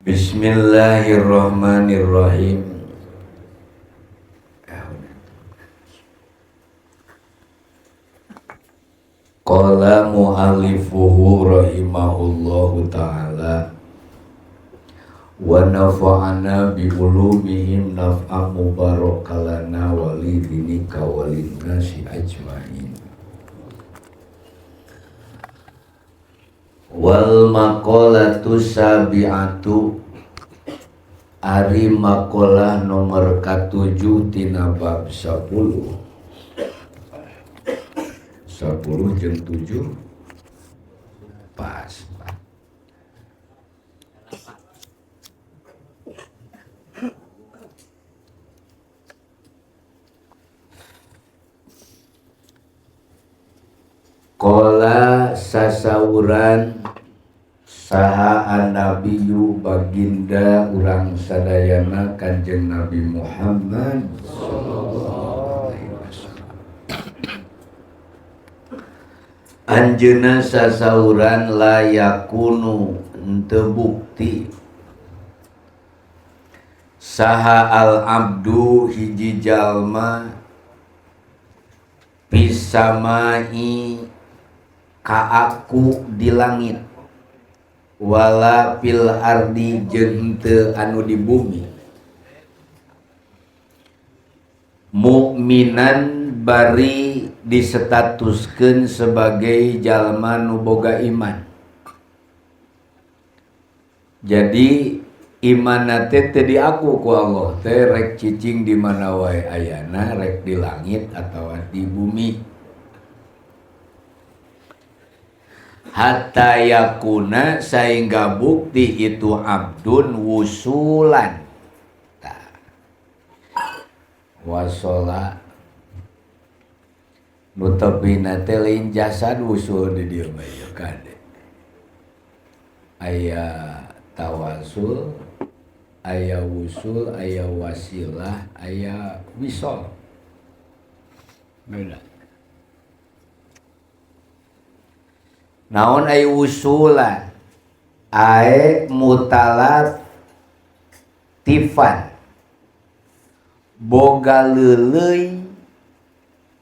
Bismillahirrahmanirrahim. Qala mu'allifuhu rahimahullahu ta'ala wa nafa'ana bi ulumihim naf'an mubarakalana wa li dinika wa linnasi ajma'in. Wal maqalatu sabi'atu, ari maqalah nomor ka-7 tina bab 10. 10 jeung 7 pas. Qala sasauran saha an-nabiyyu baginda urang sadayana Kanjeng Nabi Muhammad sallallahu alaihi wasallam. Anjeunna sasauran la yakunu henteu bukti saha al-abdu hiji jalma pisamai ka aku di langit wala fil ardi jeung henteu anu di bumi mukminan bari disetatuskeun sebagai jalma nu boga iman. Jadi iman teh teu diaku ku Allah teh rek cicing di mana wae ayana, rek di langit atawa di bumi. Hatta yakuna sehingga bukti itu abdun wusulan. Wasola nu tepina teh lain jasad wusul di dieu mah ieu kade. Aya tawasul, aya wusul, aya wasilah, aya wisol. Beda. Naon aya wusulan? Ae mutalatifan. Boga leuleuy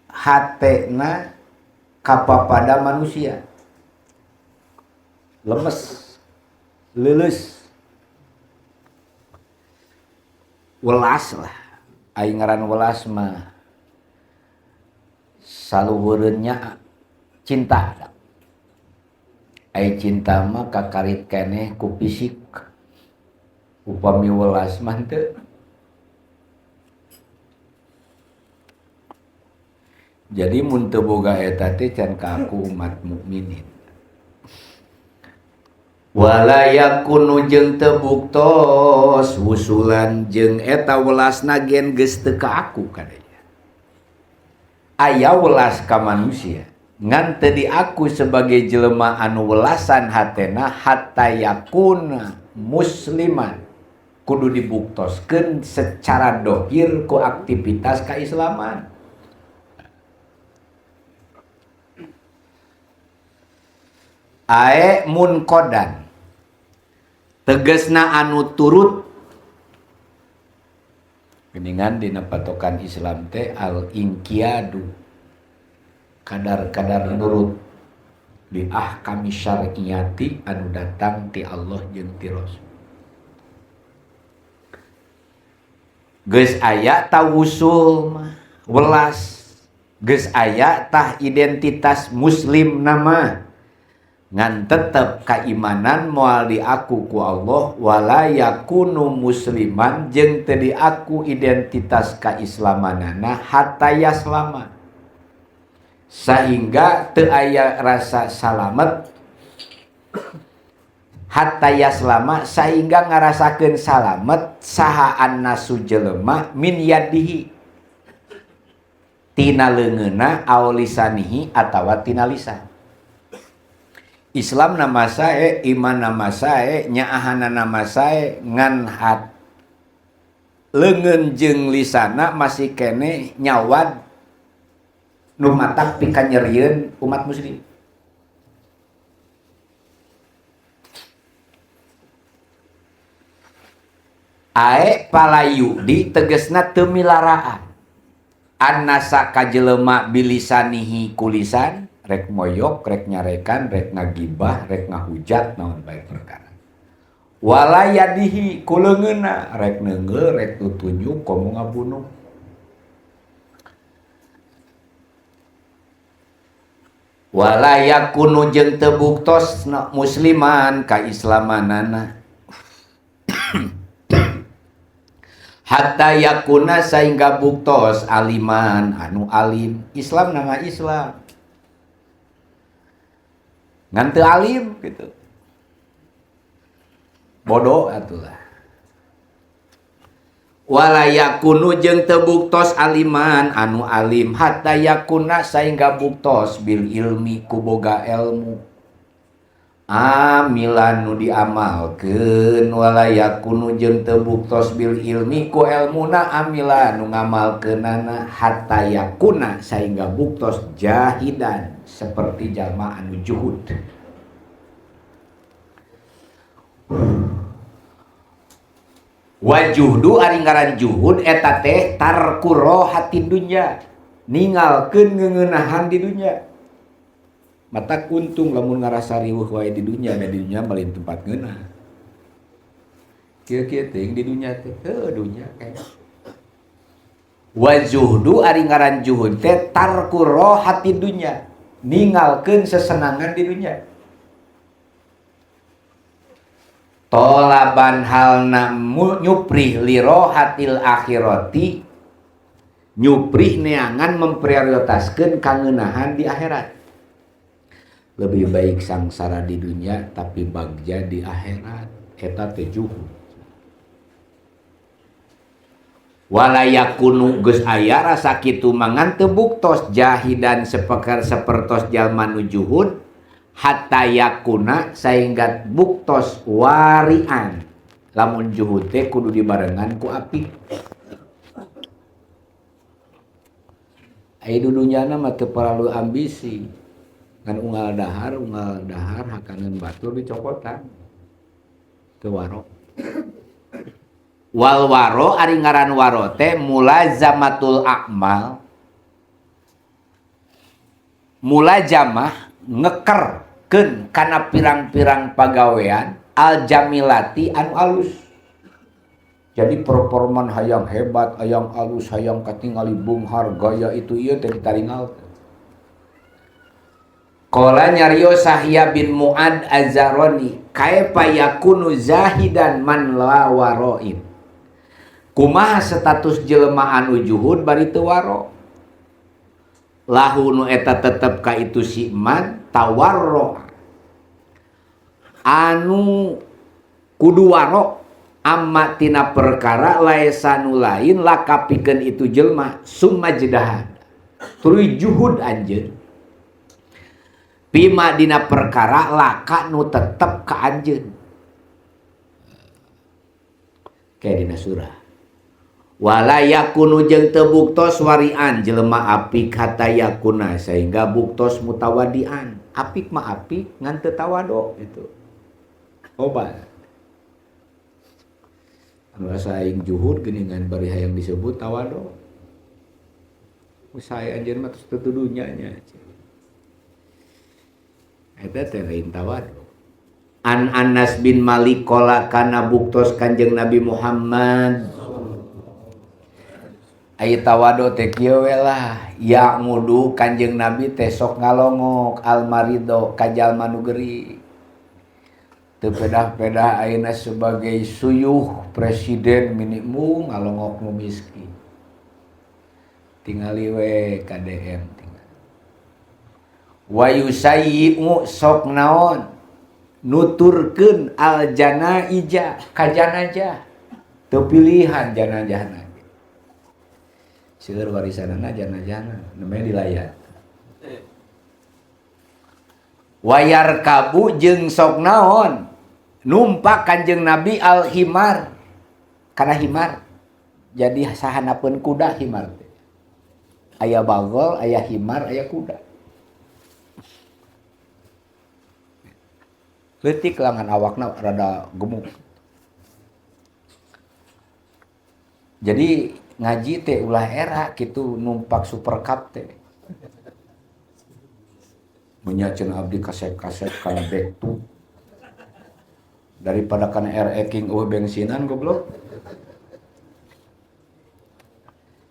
hatena kapapada manusia. Lemes, leuleus. Welas lah. Ai ngaran welas mah saluhureun nya cinta. Ai cinta mah kakarit keneh ku fisik. Upami welas mah teu. Jadi mun teu boga eta teh can ka aku umat mukminin. Wala yakunu jeung teu buktos wusulan jeung eta welasna gen geus teu ka aku kadanya. Aya welas ka manusia ngan teu diaku sebagai jelema anu welasan hatena hatta yakuna musliman. Kudu dibuktoskeun secara dohir ku aktivitas kaislaman. Ae munkodan tegesna anu turut geningan dina patokan Islam teh al inqiyadu kadar-kadar nurut di ahkami syar'iyati anu datang ti Allah jeung ti Rasul. Geus aya tawusul mah welas, geus aya tah identitas muslim nama ngan tetep kaimanan moal diaku ku Allah wala yakunu musliman jeung teu diaku identitas kaislamanana hatta yaslama sehingga teu aya rasa salamet hatta yaslama sehingga ngarasakeun salamet saha annasu jelema min yadihi tina leungeunna aw lisanihi atawa tina lisan. Islam nama sae, iman nama sae, nyaahana nama sae, ngan hat leungeun jeung lisana masih kene nyawad nu matak pikanyerieun umat muslim. Ae palayu di tegesna teu milaraan. Annasa ka jelema bilisanihi kulisan rek moyok, rek nyarekan, rek ngagibah, rek ngahujat naon bae perkara. Wala yadihi ku leungeunna rek neungeul, rek tutunjuk komo ngabunuh. Wala yakunu jeung teu buktos musliman ka islamanana. Hatta yakuna sehingga buktos aliman anu alim. Islam nama Islam ngan teu alim gitu, bodoh atulah. Wala yakunu jeung teu buktos aliman anu alim hatta yakuna sehingga buktos bil ilmi ku boga ilmu amilan nu diamalkeun. Wala yakunu jeung teu buktos bil ilmi ku elmuna amilan nu ngamalkeunana hatta yakuna sehingga buktos jahidan seperti jalma anu juhud. Wa juhdu ari ngaran juhud eta teh tarku rohati dunya, ningalkeun ngeuneunahan di dunya. Mata untung lamun ngarasa riweuh wae di dunya, da di dunya malin tempat ngeunah. Kieu-kieu teuing di dunya teh, heuh dunya kayak. Wa zuhdu ari ngaran juhud teh tarku rohati dunya, ningalkeun sesenangan di dunya. Tolaban halna nyuprih lirohatil akhirati, nyuprih neangan memprioritaskeun kangeunahan di akhirat. Lebih baik sangsara di dunia tapi bagja di akhirat, eta teh juhud. Wala yakunu geus aya rasa kitu mangan teu buktos jahidan sepekar sapertos jalma nu juhud hatta yakuna sehingga buktos warian. Lamun juhud teh kudu dibarengan ku apik. Aya dunyana mah teu paralu ambisi. Ngan unggal dahar hakaneun batur dicokotan teu waro. Wal waro ari ngaran waro teh mulazamatul a'mal, mulazamah ngekerkeun kana pirang-pirang pagawean al jamilati anu alus. Jadi performan hayang hebat, hayang alus, hayang katingali beunghar gaya itu ieu teh ditaringalkeun. Qala nyarios Sahya bin Mu'ad Az-Zaroni, kaifa yakunu zahidan man la waroin. Kumaha status jelema anu juhud bari teu waro? Lahu nu eta tetep ka itu si man tawarro. Anu kudu waro amma tina perkara laesa nu lain lakapikeun itu jelema summa jedahan. Tuluy juhud anjeun. Bima dina perkara laka nu tetep ka anjeun. Kayak dina surah. Wala yakunu jeung teu buktos warian jelema apik hatta yakuna sehingga buktos mutawadian. Apik mah apik ngan teu tawado gitu. Obat. Anu asa aing juhud geuningan bari hayang disebut tawado. Usaha anjeun mah terus teu dunya nya. Eta teh lain tawadu. An Anas bin Malik qala kana buktos Kanjeng Nabi Muhammad. Ai tawadu teh kieu we lah, ya ngudu Kanjeng Nabi teh sok ngalongok almarido ka jalma nu gering. Teu pedah-pedah ayeuna sebagai suyuh presiden minimu ngalongok nu miskin. Tingali we KDM tingali. Wa yusayyi'u sok naon nuturkeun al janaija ka janajah teu pilihan janajahna seueur warisanana janajahna namanya dilayat. Wayar kabu jeung sok naon numpak Kanjeng Nabi al himar kana himar, jadi sahanapeun kuda himar teh aya bagol, aya himar, aya kuda. Leutik langan awakna rada gemuk. Jadi ngaji teh ulah era kitu numpak super cup teh. Menyaceun abdi kasep-kasep kana back to. Daripada kana RE King eueuh bensinan goblok.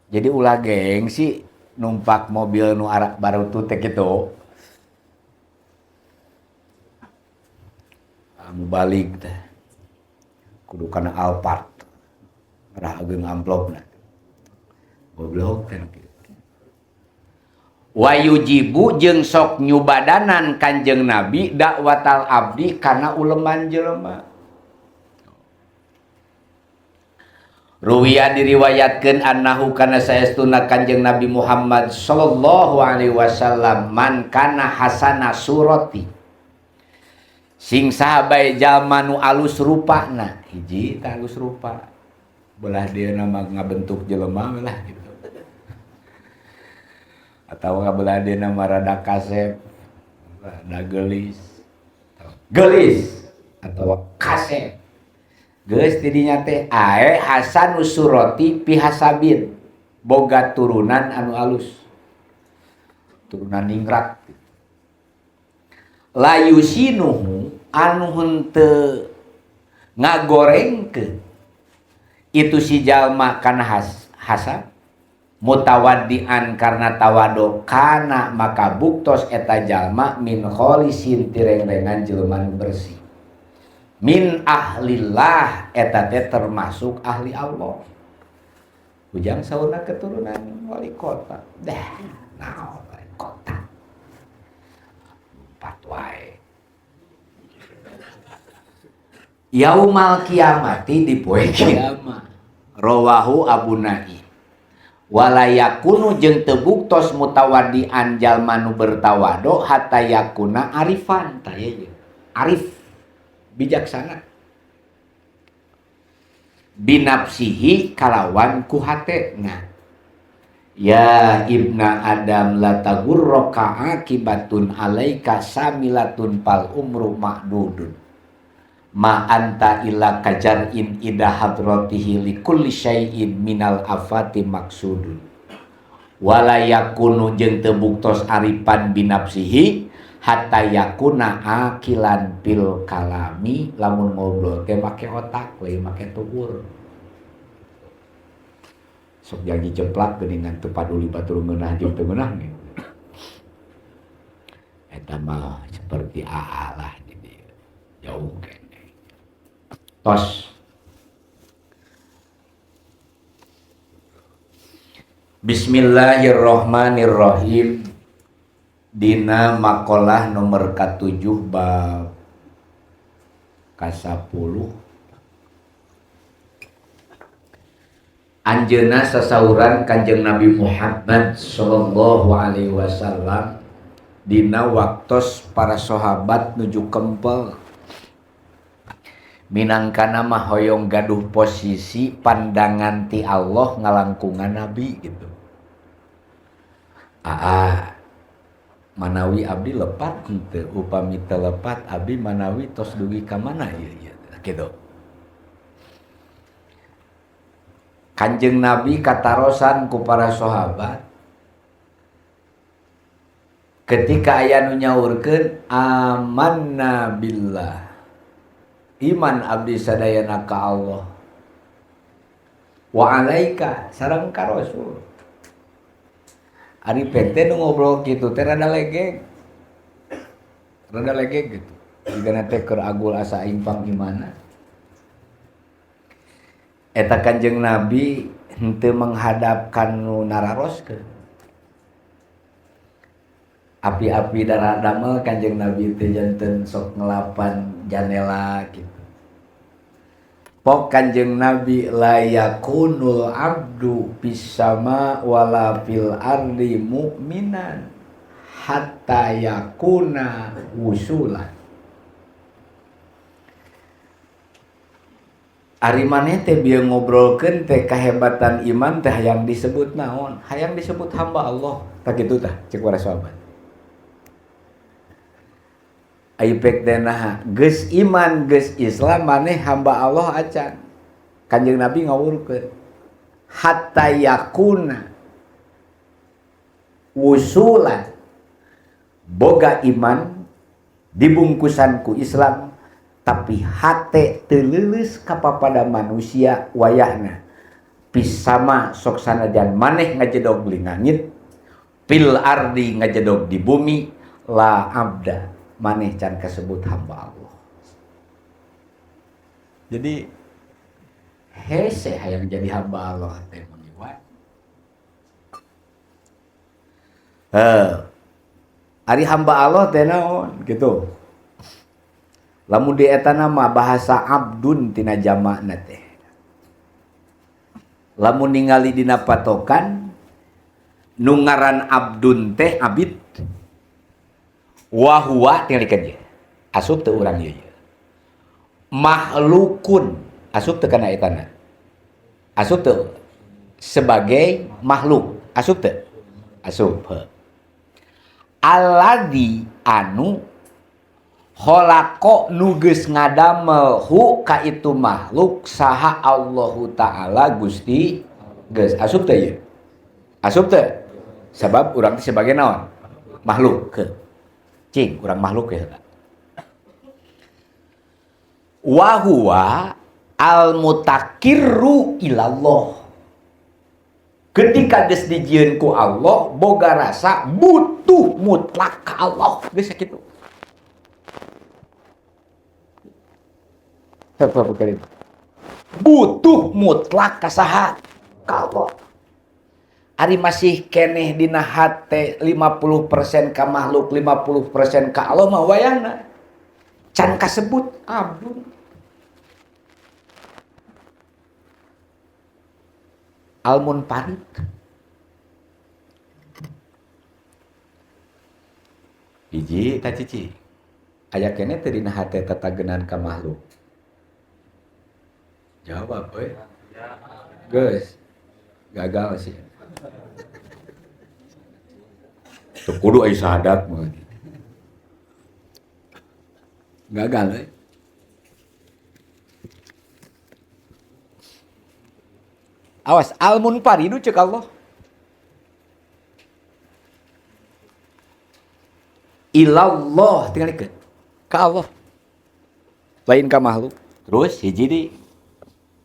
Jadi ulah gengsi numpak mobil nu arak baru tuh teh kitu. Anu balik teh kudu kana Alphard. Rah ageung amplopna. Goblok teh kitu. Wayujibu jeung sok nyubadanan Kanjeng Nabi dakwatal abdi kana uleman jelema. Ruwiya diriwayatkeun annahu kana saestuna Kanjeng Nabi Muhammad sallallahu alaihi wasallam man kana hasana surati. Sing saha bae jalma nu alus rupana, hiji tah alus rupa. Belah dieuna mah ngabentuk jelema we lah gitu. Atau kabelah dieuna mah rada kasep, rada geulis. Geulis atau kasep. Geus tidinya teh ae hasanu surati pihasabin. Boga turunan anu alus. Turunan ningrat. La yusinuhu anu henteu ngagorengkeun itu si jalma kana hasab mutawaddian karena tawadu kana maka buktos eta jalma min kholisin tirengrengan jelema nu bersih min ahlillah eta teh termasuk ahli Allah. Ujang saurna keturunan wali kota dah naon wali kota empat wae yaumal kiamati di poe kiamat rawahu Abu Naim. Wala yakunu jeung teu buktos mutawaddian jalma nu bertawadu hatta yakuna arifan tah ieu arif bijaksana binafsihi kalawan ku hatena ya ibna adam la tagurraka akibatun alaika samilatun pal umru ma'dudun ma anta illa kajar'in ida hadratihi likulli syai'in minal afati maksudun wala yakunu jeung teu buktos aripan binafsihi hatta yakuna akilan pil kalami lamun ngobrol teh make otak we make tuur sok janji jeplak geuningan teu paduli batur ngeunah jeung teu ngeunah gitu. Eta mah seperti AA lah jadi jauh kan. Tos. Bismillahirrahmanirrahim. Dina makalah nomor ka-7 bab ka-10. Anjeunna sasauran Kanjeng Nabi Muhammad sallallahu alaihi wasallam dina waktos para sahabat nuju kempel. Minangkana mah hoyong gaduh posisi pandangan ti Allah ngalangkungan Nabi gitu. Aa manawi abdi lepat henteu, upami teu lepat abdi manawi tos dugi ka mana ieu ieu gitu. Kanjeng Nabi katarosan ku para sahabat ketika aya nu nyaurkeun amanna billah iman abdi sadayana ka Allah wa alaika sareng ka Rasul. Ari pete nu ngobrol kitu teh rada legeg. Rada legeg gitu. Jigana teh keur agul asa impang imana. Eta Kanjeng Nabi henteu menghadapkan nu nararoskeun. Api-api darah damel Kanjeng Nabi teh janten sok ngelapan janela gitu. Pok Kanjeng Nabi la yakunul abdu fis sama wala fil ardi mu'minan hatta yakuna wusulan. Ari maneh teh bieu ngobrolkeun teh kahebatan iman teh hayang disebut naon? Hayang disebut hamba Allah. Tah kitu tah cek para sahabat. Ayo pek teh naha geus iman geus Islam maneh hamba Allah acan. Kanjeng Nabi ngawurkeun Hatta yakuna wusulan boga iman dibungkusan ku Islam tapi hate teu leuleus kapapada manusia wayahna pisama sok sanajan maneh ngajedog lingangit fil ardi ngajedog di bumi la abda maneh can kasebut hamba Allah. Jadi hese hayang jadi hamba Allah teh mengiwan. Ari hamba Allah teh naon gitu. Lamun di eta nama bahasa abdun tina jamakna teh. Lamun ningali dina patokan nu ngaran abdun teh abid wa huwa tingalikeun ieu. Asup teu urang ieu. Makhlukun asup teu kana etana. Asup teu sebagai makhluk, asup teu? Asup. Alladzi anu khalaqo nu geus ngadamel hu ka itu makhluk saha Allahu taala Gusti geus asup teu ieu? Asup teu? Sabab urang teh sebagai naon? Makhluk. Cing, urang makhluk ya. Wa huwa al-mutakirru ilallah. Ketika geus dijieun ku Allah, boga rasa butuh mutlak ka Allah. Geus sakitu. Butuh mutlak ka saha? Ka Allah. Ari masih keneh dina hate 50% ka makhluk, 50% ka Allah mah wayahna. Can kasebut abdun. Almun parit. Hiji ta cici. Aya keneh teu dina hate tatagenan ka makhluk. Jawab euy. Geus. Gagal sih. Teu kudu aya syahadat mah. Gagal euy. Awas almun paridu cek Allah. Ilallah tingalikeun ka Allah. Lain ka makhluk. Terus hiji di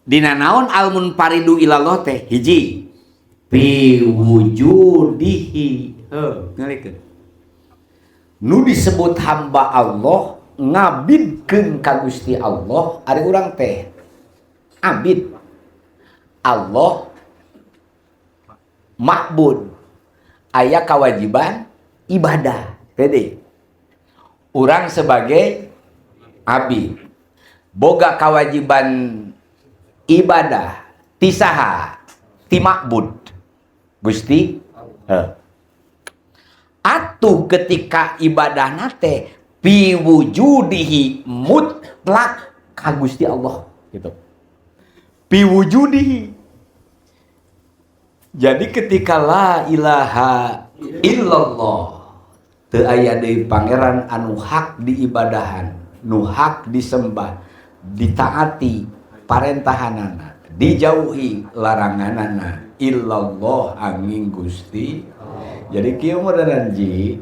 dina naon almun paridu ilallah teh hiji fi wujudihi. Heuh, tingalikeun. Nu disebut hamba Allah ngabidkeun ka Gusti Allah ari urang teh abid. Allah ma'bud aya kewajiban ibadah. Jadi urang sebagai abid boga kewajiban ibadah ti saha? Ti ma'bud Gusti. Atuh ketika ibadah nate fi wujudihi mutlak ka Gusti Allah gitu. Fi wujudihi. Jadi ketika la ilaha illallah teu aya deui pangeran anu hak diibadahan, nu hak disembah, ditaati parentahanana, dijauhi laranganana illallah angin Gusti. Jadi kieu modaran ji,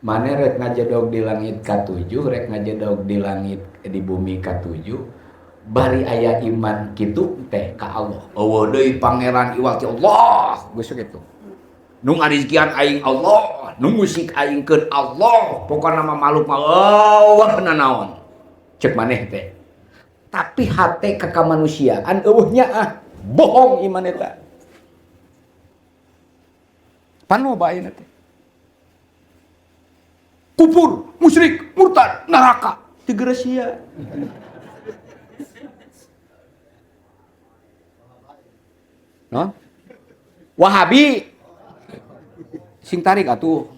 mane rek ngajedog di langit katujuh, rek ngajedog di langit di bumi katujuh, bari aya iman kitu teh ka Allah. Eueuh deui pangeran iwal ti Allah, geus kitu. Nu ngarizkian aing Allah, nu musik aing keun Allah, pokona mah makhluk mah eueuh nanaon. Ceuk maneh teh. Tapi hate ka kamanusiaan eueuh nyaah, bohong iman eta. Pan loba ayeuna teh. Kufur, musyrik, murtad, neraka, tigeresia. No? Wahabi sing tarik atuh.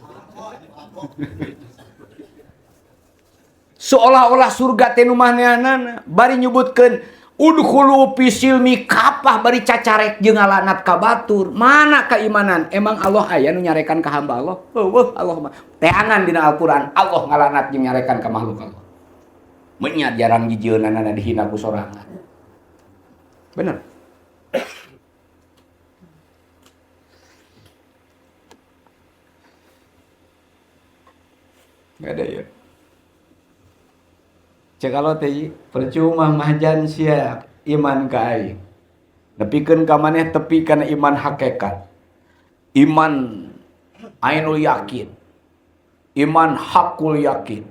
Seolah-olah surga teh nu manehanana bari nyebutkeun udkhulu fi silmi kafah bari cacarek jeung ngalanat ka batur. Mana keimanan? Emang Allah aya nu nyarekan ka hamba Allah? Heueuh Allah mah. Teangan dina Al-Qur'an Allah ngalanat jeung nyarekan ka makhluk Allah. Menya jarang jijieunana dihina ku sorangan. Bener. Nggak ada ya. Cek kalau teh percuma mahjan sia iman ka aing. Nepikeun ka maneh tepi kana iman hakikat. Iman ainul yakin. Iman hakul yakin.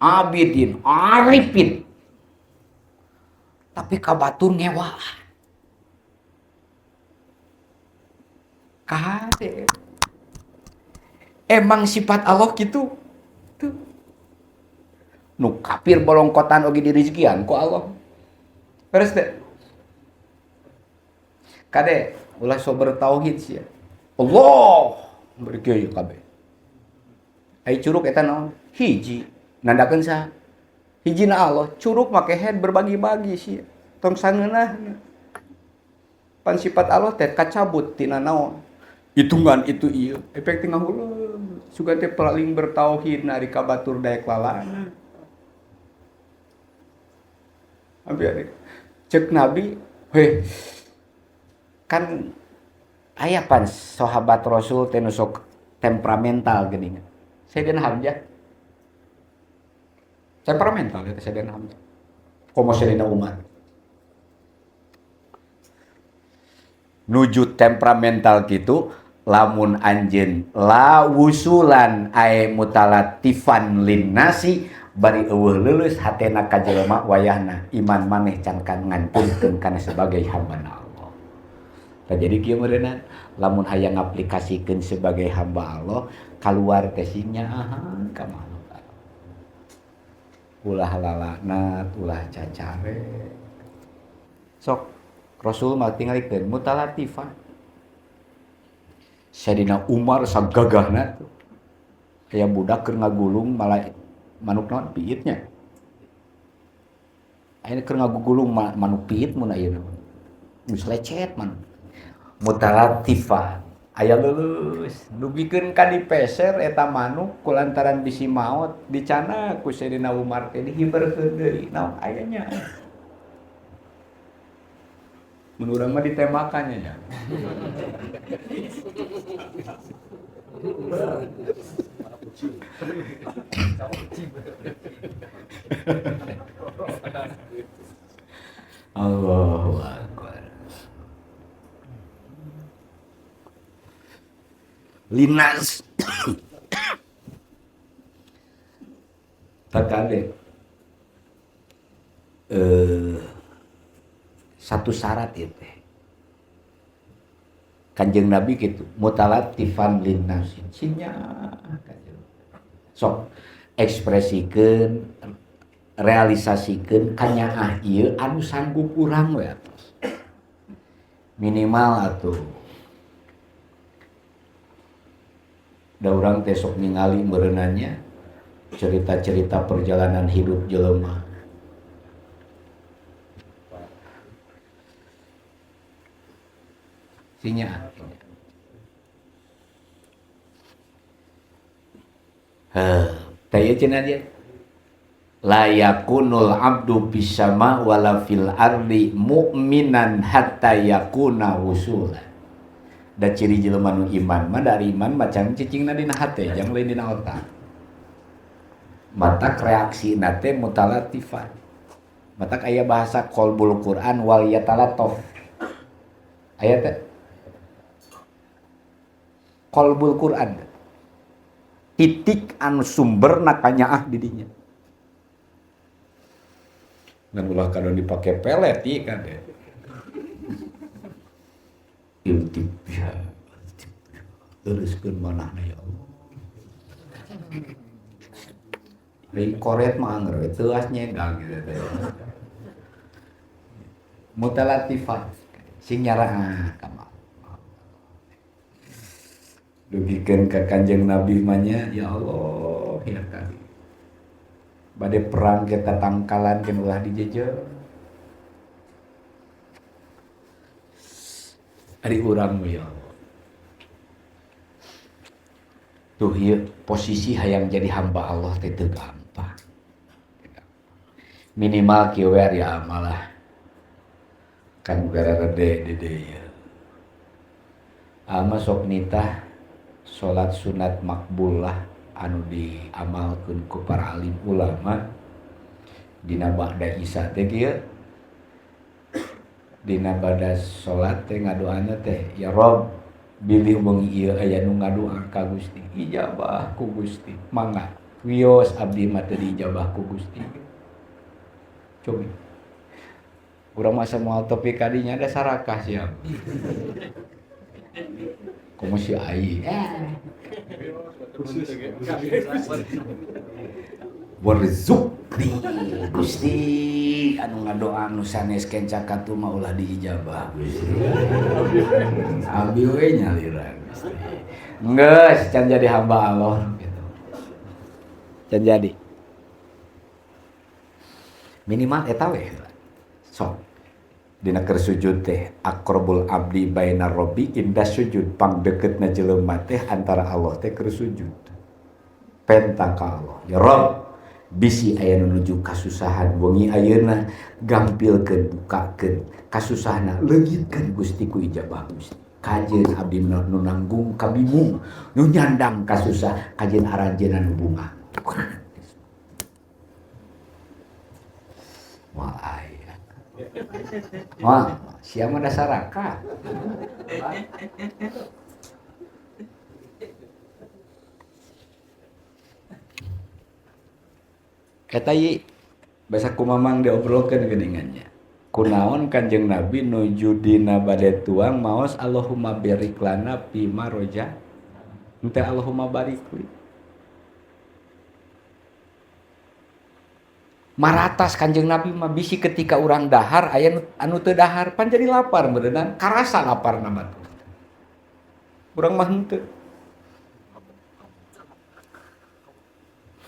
Abidin, arifin. Tapi ka batur ngewaan. Kade. Emang sifat Allah gitu. Tuh. Nu kafir bolongkotan oge dirizkian ku Allah. Beres teh. Kade ulah sok bertauhid sia. Allah beri kieu kabeh. Ai curug eta naon? Hiji. Nandakeun saha? Hijina Allah, curug make head berbagi-bagi sia. Tong sangeunahna. Pan sifat Allah teh kacabut tina naon? Hitungan itu ieu. Efek tengah huleung. Sugan teh paling bertauhid na ari ka batur daek lalana. Abi cek Nabi, heh, kan aya pan sahabat Rasul teh nu sok temperamental geuning. Sayyidina Hamzah temperamental eta Sayyidina Hamzah. Komo Sayyidina Umar. Nuju temperamental kitu lamun anjeun la wusulan ae mutalatifan linnasi bari eueuh leuleus hatena ka jelema wayahna iman maneh can ngantunkeun kana sebagai hamba Allah. Tah jadi kieu meureunna lamun hayang ngaplikasikeun sebagai hamba Allah kaluar teh sing nyaahan ka makhluk Allah. Ulah lalaknat, ulah cacare. Sok Rasul mah tingalikeun mutalatifan. Sayyidina Umar sagagahna tuh. Aya budak keur ngagulung malah manuk naon piitnya. Ayeuna keur ngagugulung manuk piit mun ayeuna. Geus lecet manuk. Mutalatifah. Aya leuleus dugikeun ka dipeser eta manuk kulantaran bisi maot dicana ku Sayyidina Umar teh dihiberkeun deui. Naon aya nya. Mun urang mah ditembakannya ya. Allahu Akbar. Linas. Takade. Satu syarat itu. Kanjeng Nabi gitu, mutalatifan linnas. Sinya sok ekspresikeun, realisasikeun kanyaah ieu anu sanggup urang we atos. Minimal atuh. Da urang teh sok ningali meureunanya cerita-cerita perjalanan hidup jelema. Sinya. Heh, teh cenah dia. La yakunul abdu bisama wala fil ardi mu'minan hatta yakuna wusulan. Da ciri jelema nu iman mah dari iman macam cicingna dina hate jang lain dina otak. Matak reaksina teh mutalatifan. Matak aya bahasa qalbul Quran wal yatalataf. Aya teh qalbul Quran. Titik anu sumberna kanyaah di dinya. Ngan ulah kadon dipake pelet ieu kan teh. Iltibya, teruskeun manahna ya Allah. Ari koret mah anger we teuas nyegang gitu teh. Mutalatifat sing nyaraah ka Allah. Dugikeun ka Kanjeng Nabi mah nya ya Allah ya kali. Bade perang kita tangkalan keun ulah dijejer. Ari urang mah ya Allah. Tuh ieu posisi hayang jadi hamba Allah teh teu gampang. Minimal kieu we ari amalah. Kan gararede di dieu. Ama sok nitah salat sunat makbulah anu diamalkeun ku para alim ulama dina ba'da isya teh kieu dina ba'da salat teh ngadoana teh ya Rob bilih wengi ieu aya nu ngadoa ka Gusti ijabah ku Gusti mangga wios abdi mah teu diijabah ku Gusti. Cobi urang masa moal tepi ka dinya da sarakah siap komo si ai warzuqni Gusti anu ngadoa nu sanes kenca katu mah ulah diijabah Gusti abdi we nyalira Gusti geus can jadi hamba Allah gitu can jadi minimal eta we sok dina keur sujud teh aqrabul abdi bainar rabbi inda sujud pangdeukeutna jelema teh antara Allah teh keur sujud penta ka Allah ya Rabb bisi aya nu nuju kasusahan wengi ayeuna gampilkeun bukakeun kasusahna leungitkeun Gusti ku ijabah Gusti kajeun abdi nu nanggung kabingung nu nyandang kasusah kajeun aranjeunna nu bunga moal aya wah sia mah dasaraka eta ieu basa kumamang diobrolkeun geuningannya kunaon Kanjeng Nabi nuju dina bade tuang maos Allahumma barik lana fima roja henteu Allahumma barik li maratas Kanjeng Nabi mah bisi ketika urang dahar aya anu teu dahar pan jadi lapar meureunna karasa laparna batur urang mah henteu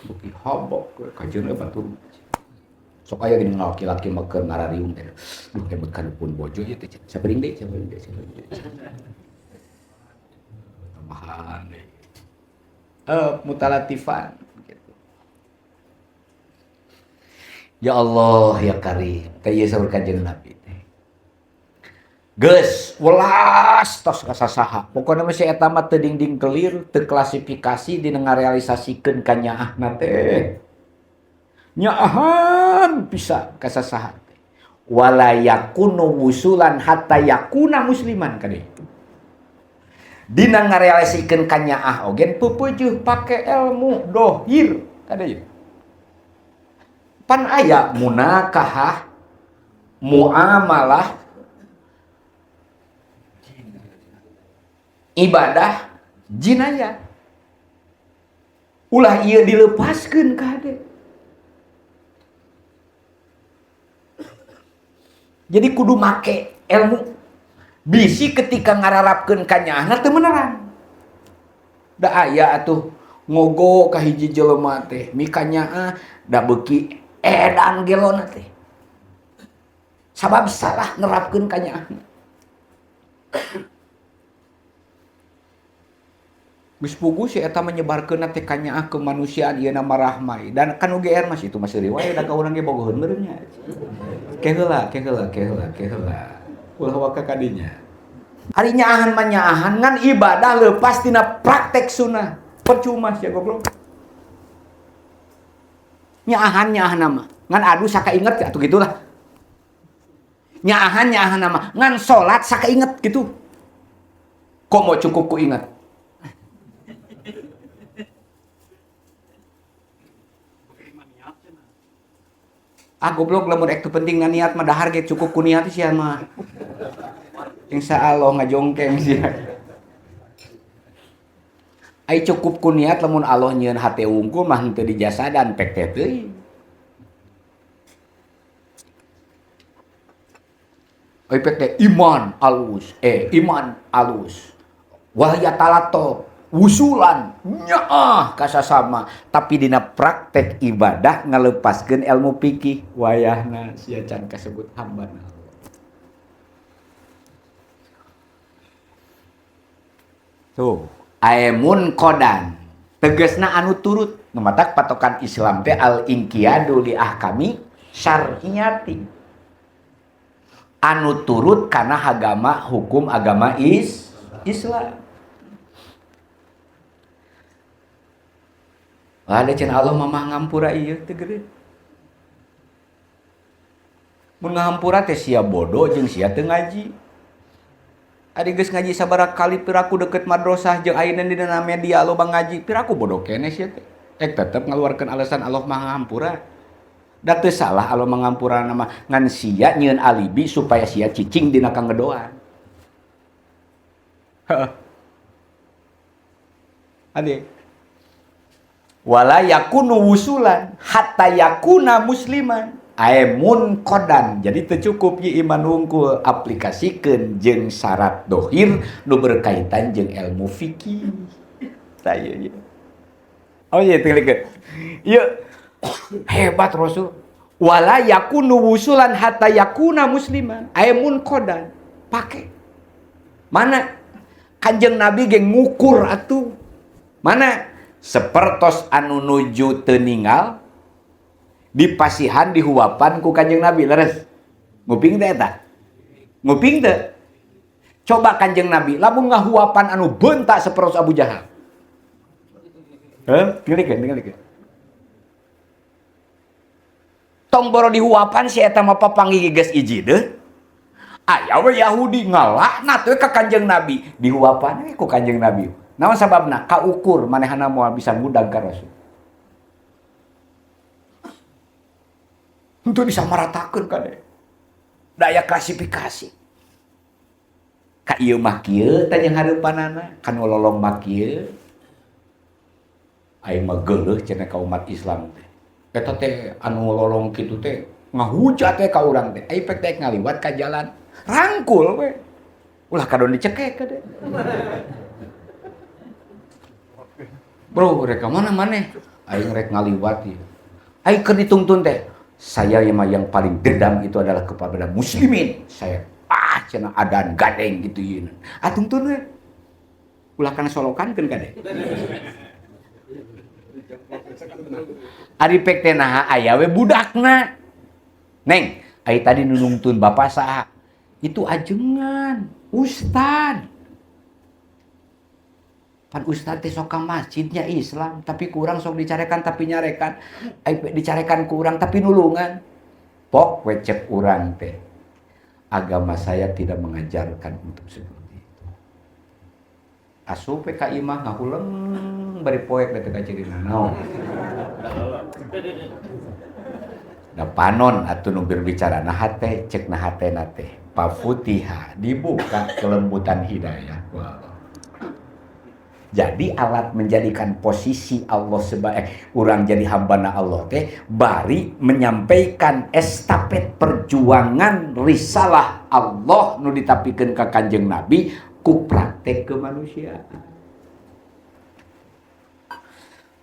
beuki hobok kajeun batur sok aya geuning laki-laki mah keur ngarariung teh duh hebat kana pun bojo ieu teh sapeuring deui sapeuring deui sapeuring deui tambahan deui mutalatifan gitu. Ya Allah ya Karim teh ieu saur Kanjeng Nabi teh geus welas tos kasasaha pokona mah si eta mah teu dingding kelir teu klasifikasi dina ngarealisasikeun kanyaahna teh nyaahan bisa kasasaha teh wala yakunu wusulan hatta yakuna musliman kade dina ngarealisasikeun kanyaah oge peupeujeuh pake ilmu dohir kade pan aya munakahah muamalah ibadah jinayah ulah ieu dilepaskeun kade. Jadi kudu make ilmu bisi ketika ngararapkeun kanyaahna teu menerang da aya atuh ngogo ka hiji jelema teh mikanyaah da beuki edan gelona teh sabab salah nerapkeun kanyaahna. Geus puguh si eta menyebarkeun teh kanyaah kemanusiaan ieu nama rahmai dan kan UGR mas itu masih riwayat da ka urang ge bogoheun meureun nya. Ke heula ke heula ke heula ke heula. Ulah waka ka dinya. Ari nyaahan mah nyaahan ngan ibadah leupas tina praktek sunnah. Percuma sia goblok. Nyaahan nyaahan mah ngan adu sakainget atuh gitulah. Nyaahan nyaahan mah ngan salat sakainget gitu. Kok mau cukup ku ingat? Ah goblok lamun ek teu penting na niat mah dahar ge cukup ku niat sia mah. Insyaallah ngajongkeng sia. Ai cukup ku niat lamun Allah nyieun hate wungkul mah henteu dijasadan pek teh teuing. Ai pek teh iman alus, iman alus. Wah ya talato wusulan nyaah kasasama tapi dina praktek ibadah ngalepaskeun ilmu fikih wayahna sia can kasebut hamba Allah. Tuh aemun kodan tegasna anu turut nu matak patokan Islam teh al inqiyadu li ahkami syar'iyati anu turut kana agama hukum agama Islam. Ada cenah Allah mah ngampura ieu teu gede. Mun ngahampura teh sia bodoh jeung sia teu ngaji. Ari geus ngaji sabaraha kali piraku deket madrasah jeung ayeuna dina media loba ngaji, piraku bodoh keneh sia teh. Tetep ngaluarkeun alasan Allah mah ngahampura. Da teu salah Allah mengampura nama ngan sia nyieun alibi supaya sia cicing dina kangedoan. Heeh. Ade. Wala yakunu wusulan hatta yakuna musliman. Aemun kodan. Jadi teu cukup ye iman wungkul, aplikasikeun jeung syarat dohir nu berkaitan jeung ilmu fikih. Tah ieu. Oh iya tinggalikeun. Ieu hebat Rasul. Wala yakunu wusulan hatta yakuna musliman. Aemun kodan. Pake. Mana Kanjeng Nabi ge ngukur atuh. Mana sepertos anu nuju teu ninggal dipasihan dihuapan ku Kanjeng Nabi leres. Nguping teh eta? Nguping teh? Coba Kanjeng Nabi lamun ngahuapan anu bentak sepertos Abu Jahal. Heh, tingalikeun. Tong boro dihuapan si eta mah papanggih geus ijideuh. Aya we Yahudi ngalaknat we ka Kanjeng Nabi, dihuapan we ku Kanjeng Nabi. Naon sababna? Kaukur manehna moal bisa ngudag ka Rasul. Henteu disamaratakeun kade. Daya klasifikasi. Ka ieu mah kieu teh jeung hareupanana, ka nu lolong mah kieu. Aing mah geuleuh cenah ka umat Islam teh. Eta teh anu lolong kitu teh ngahujat teh ka urang teh. Aing pek teh ngaliwat ka jalan, rangkul we. Ulah kadon dicekek kade. Bro, rek ka mana maneh? Aing rek ngaliwat ieu. Aing keur ditungtun teh. Saya yang paling dendam itu adalah kepada muslimin. Saya cenah adan gandeng gitu ieu. Ah tungtun we. Ulah kana solokan keun kade. Ari pek teh naha aya we budakna. Neng, ai tadi nu nungtun bapak saha? Itu ajengan, ustad. Pan ustad teh sok ka masjidnya Islam, tapi kurang sok dicarekan tapi nyarekan. Ai dicarekan kurang tapi nulungan. Pok we cek urang teh. Agama saya tidak mengajarkan untuk seperti itu. Asup we ka imah ngahuleng bari poek da teu kacirina naon. Da panon atuh nu berbicara nah teh cek nah hatena teh. Pafutiha dibuka kelembutan hidayah. Wow. Jadi alat menjadikan posisi Allah sebagai orang jadi hambana Allah teh bari menyampaikan estafet perjuangan risalah Allah nu ditapikeun ka Kanjeng Nabi ku praktek kemanusiaan.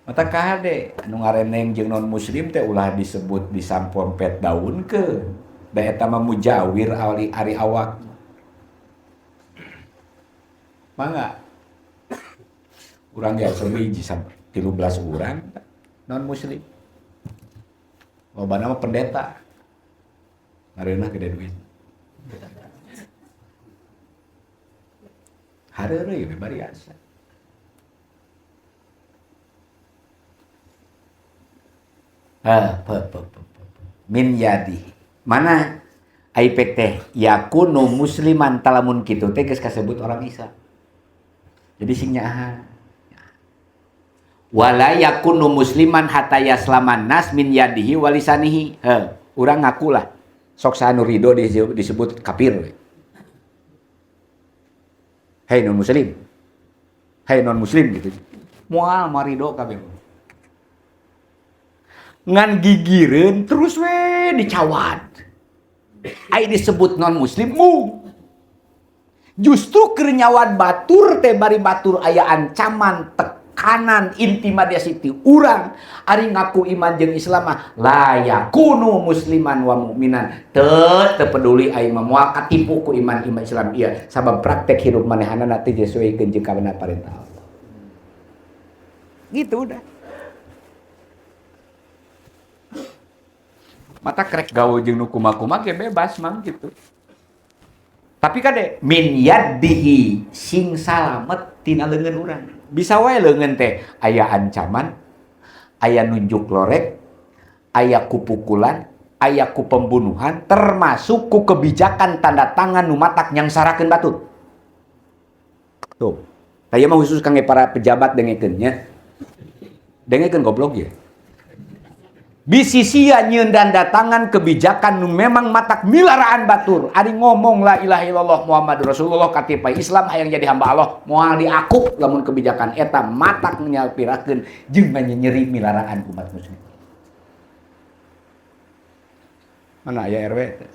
Mata kade anu ngareneng jeung non muslim teh ulah disebut disampompet daun ke. Da eta mah mujawir ari awak. Mangga. Urang ge asa hiji sampai 13 urang non muslim. Lobana mah pendeta. Ngareunah gede duit. Hareureuy we bariasa. Min yadi. Mana aipek teh yakunu musliman talamun kitu teh geus kasebut orang Islam. Jadi sing nyaahan. Wala yakunu musliman hatta yaslaman nas min yadihi walisanihi. Heh, urang ngakulah. Sok saha nu ridho disebut kafir we. Hei non muslim. Hei non muslim gitu. Moal marido kabeh. Ngan gigireun terus we dicawat. Ai disebut non muslim mung. Justru keur nyawat batur teh bari batur aya ancaman tekanan intimidasi ti urang. Ari ngaku iman jeung Islam mah la yakunu musliman wa mu'minan. Teu peduli aing mah moal katipu ku iman iman Islam ieu sabab praktek hirup manehanana teh sesuai jeung kabenar parentah Allah. Gitu udah. Mata krek gaul jeung nu kumaha-kumaha ge bebas mang gitu. Tapi kade min yadihi sing salamet tina leungeun urang. Bisa wae leungeun teh aya ancaman, Aya nunjuk lorek, aya ku pukulan, aya ku pembunuhan, termasuk ku kebijakan tanda tangan nu matak nyangsarakeun batur. Tuh. Tah ieu mah khusus kangge para pejabat dengekeun nya. Dengekeun goblok ye. Bisi sia nyieun tanda tangan kebijakan nu memang matak milaraan batur. Ari ngomong la ilaha illallah Muhammadur Rasulullah katipai Islam hayang jadi hamba Allah, moal diaku lamun kebijakan eta matak nyalpirakeun jeung nyeri milaraan umat muslim. Mana aya RW teh?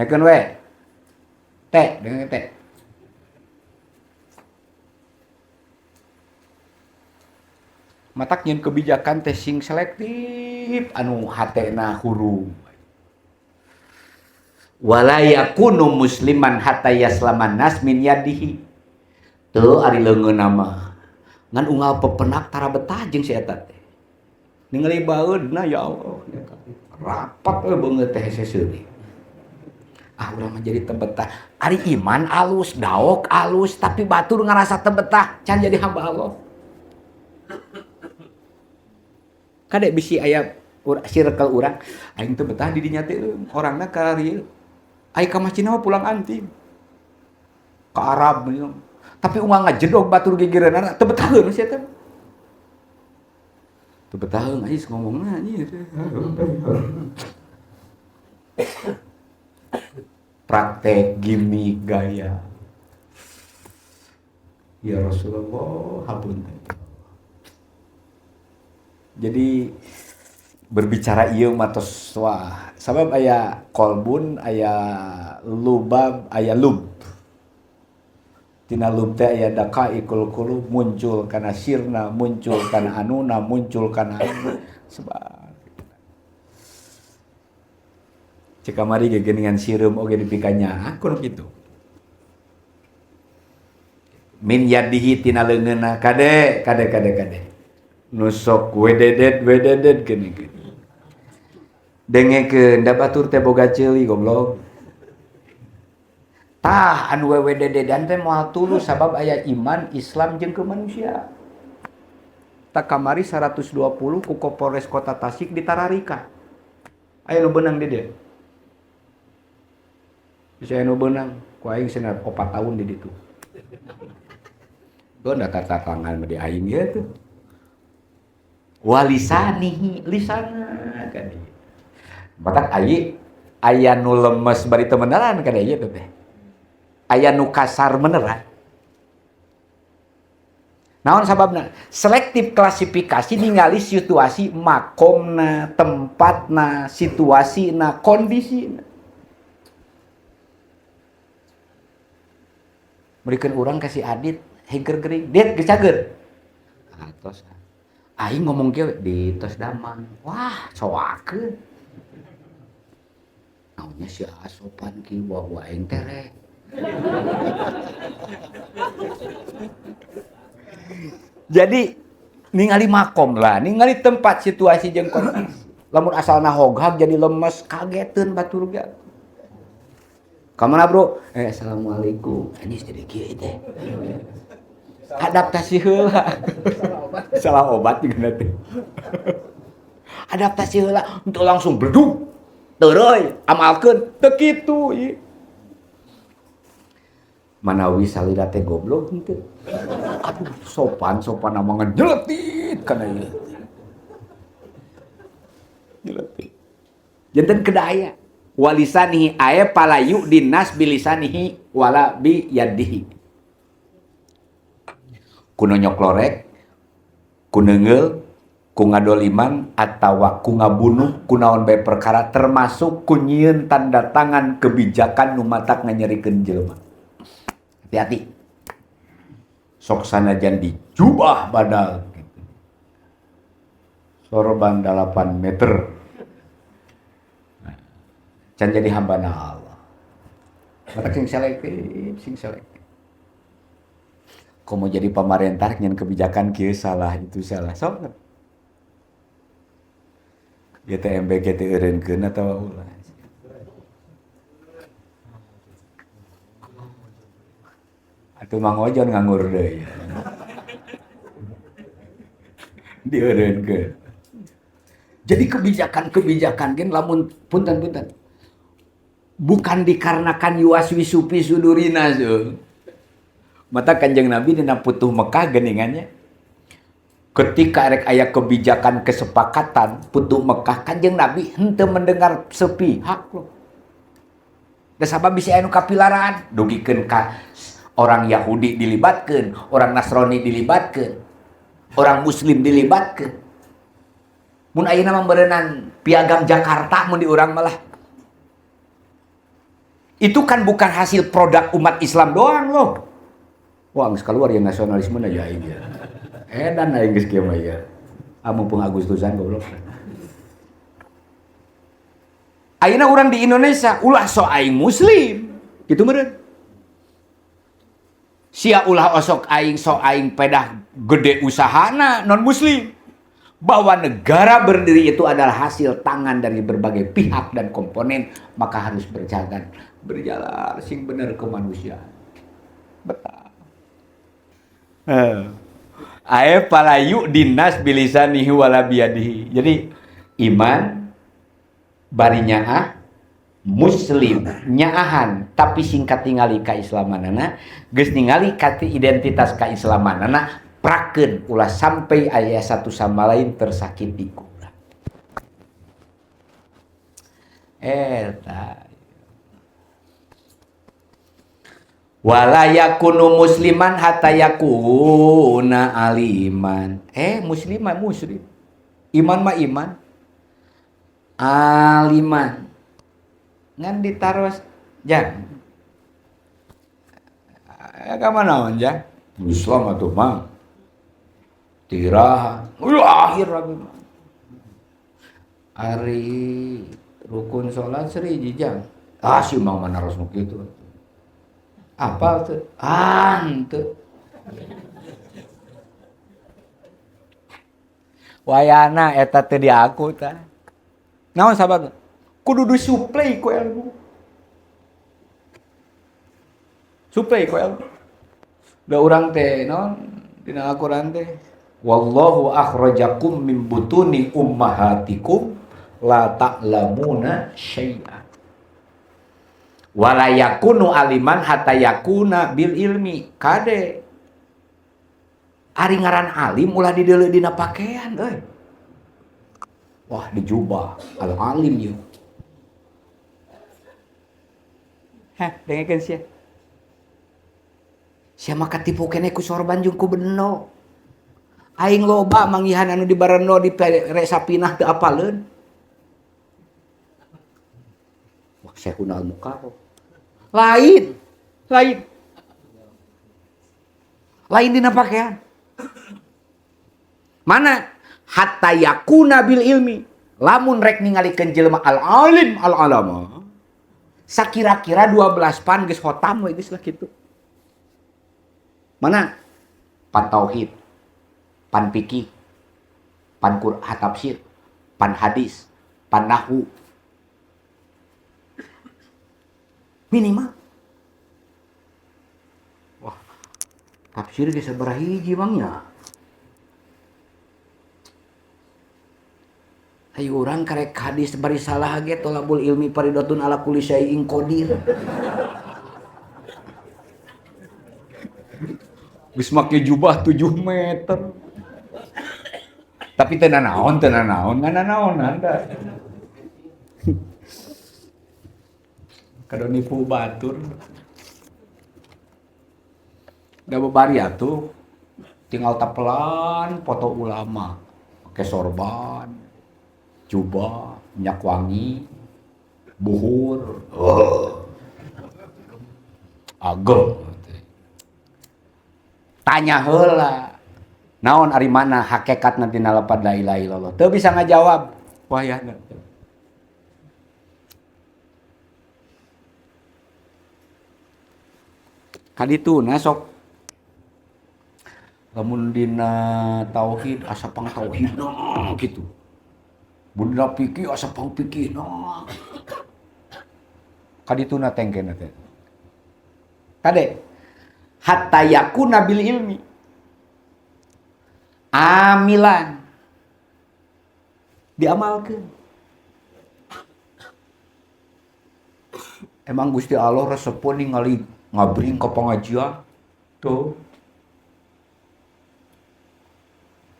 Nekeun we. Teh, dengekeun teh. Matak nyeun kebijakan teh sing selektif anu hatena hurung. Wala yakunu musliman hatta yaslaman nas min yadihi. Teu ari leungeunna mah. Ngan unggal pepenak tara betah jeung si eta teh. Ningali baeudna ya Allah. Rapat we beungeut teh hese seuri. Ah urang mah jadi teu betah. Ari iman alus, daok alus, tapi batur ngarasa teu betah can jadi hamba Allah. Kadek bisi aya circle urang aing teu betah di dinya teh orangna ka rieu. Ai ka masjid mah pulang anting. Ka Arab beunang. Tapi unggal ngajedog batur gigireunana teu betaheun sia teh. Teu betaheun ais ngomongna anjir. Praktek gimmick gaya. Ya Rasulullah hapunten. Jadi berbicara ieu mah tos wah sabab aya kolbun, aya lubab, aya lub. Tina lub teh aya daqaiqul qulub, muncul kana sirna, muncul kana anuna, muncul kana anu. Sebab cek kamari ge geuningan sireum oge dipikanya aku nu kitu. Min yadihi tina leungeunna kade kade kade kade. Nusok wededet wededet gini gini. Dengekeun da batur teh boga ceuli goblok. Tah anu wewedededan teh moal tulus sabab aya iman Islam jeung kemanusiaan. Tak kamari 120 ku Polres Kota Tasik ditararika. Aya nu beunang di dieu. Bisa aya nu beunang ku aing cenah 4 tahun di ditu. Geus da tatangan mah di aing ieu tuh. Walisanihi lisana kan ieu. Batak ayi aya nu lemes bari teu meneran kan ieu teh. Aya nu kasar meneran. Naon sababna? Selektif klasifikasi ningali situasi makomna, tempatna, situasina, kondisina. Merikeun urang ka si Adit hengker gering, dit geus cager. Atos. Aing ngomong kieu di tos damang. Wah, soakeun. Naonnya si asopan kieu wa aing tereh. Jadi ningali makom lah, ningali tempat situasi jeung kondisi. Lamun asalna hoghag jadi lemes, kageteun batur ge. Ka mana bro? Assalamualaikum. Anjing jadi kieu teh. Adaptasi heula. Salah obat juga nanti. Adaptasi heula untuk langsung bledug. Teureui, amalkeun teu kitu ieu. Manawi salira teh goblok henteu. Aduh, sopan-sopan nama ngejeletit kana ieu. Jeletit. Janten kedaya. Walisanihi ae palayu dinas bilisanihi wala bi yadihi. Ku nonyok lorek, ku neungeul, ku ngadoliman atawa ku ngabunuh, ku naon bae perkara termasuk ku nyieun tanda tangan kebijakan nu matak nganyerikeun jelema. Hati-hati. Sok sanajan dijubah badal gitu. Sorban 8 meter. Nah, can jadi hamba Allah. Matak sing selektif, sing selektif. Komo jadi pamarentah nyen kebijakan kieu salah itu salah. Sok. GTMB GT eureunkeun atawa ulah. Atuh Mang Ojon nganggur deui. Dieureunkeun. Jadi kebijakan-kebijakan gen lamun punten-punten. Bukan dikarenakan yuaswisu fi sudurina so. Mata Kanjeng Nabi dina Putuh Mekah geningannya. Ketika rek aya kebijakan kesepakatan Putuh Mekah, Kanjeng Nabi henteu mendengar sepihak loh. Da sabab bisi aya nu kapilaraan, dugikeun ka orang Yahudi dilibatkeun, orang Nasrani dilibatkeun, orang Muslim dilibatkeun. Mun ayeuna mah meureunnan piagam Jakarta mun di urang malah. Itu kan bukan hasil produk umat Islam doang loh. Wah, geus keluar ya nasionalisme na ya aing ya. Edan aing geus kieu mah ya. Ah mumpung Agustusan goblok. Ayeuna urang di Indonesia ulah sok aing muslim. Kitu meureun. Sia ulah osok aing sok aing pedah gede usahana non muslim. Bahwa negara berdiri itu adalah hasil tangan dari berbagai pihak dan komponen, maka harus berjalan sing bener kemanusiaan. Betah. Ae palayu dinas bilisanihi wala biyadihi. Jadi iman bari nyaah muslim nyaahan tapi singkat tingali kaislamanana, geus ningali ka identitas kaislamanana, prakeun ulah sampai aya satu sama lain tersakiti ku urang. Eta wala yakunu musliman hatta yakuna aliman. Musliman muslim. Iman mah iman. Aliman. Ngan ditaros jan. Agama naon jan? Islam atuh mah. Tiraha. Akhir abi mah. Ari rukun salat seri jang. Ah si mang manaros nu kitu. Apa tuh? Ah, henteu. Wayana eta teu diaku tah. Naon sababna? Kudu disuplai ku ilmu. Suplai ku ilmu. Da urang teh naon dina Al-Qur'an teh? Wallahu akhrajakum min butuni ummahatikum la ta'lamuna syai'a. Wala yakunu aliman hatta yakuna bil ilmi. Kade ari ngaran alim ulah dideuleu dina pakaian euy. Wah dijubah al alim ieu. Heh, dengekeun sia. Sia mah katipu keneh ku sorban jeung ku bendo. Aing loba manggihan anu di barendo di resapinah teu apaleun. Wah, Syekhuna Al-Mukarram. Lain, lain. Lain dina pakaian. Mana? Hatta yakuna bil ilmi. Lamun rek ningalikeun jelema al-alim al-alama. Sakira-kira 12 pan geus hotam we geus lah kitu. Mana? Pan tauhid, pan fikih, pan Qur'an tafsir, pan hadis, pan nahwu. Minimal. Wah, tafsir geus sabaraha hiji Bang nya. Ayo urang karek hadis bari salah ge tolabul ilmi faridatun ala kulli syai'in qadir. Geus make jubah 7 meter. Tapi teu nanaon, ngan da. Kado nipu batur. Da babari atuh tinggal tapelan foto ulama, make sorban, jubah, minyak wangi, buhur. Oh. Ageng. Tanya heula. Naon ari mana hakikatna dina lapad la ilaha illallah? Teu bisa ngajawab. Wayahna. Kadituna sok lamun dina tauhid asa pang tauhidna kitu. Mun dina fikih asa pang fikihna. Kadituna tengkena teh. Kade hatta yakuna bil ilmi. Amilan. Diamalkeun. Emang Gusti Allah resepun ningali ngabring ke pengajian tuh.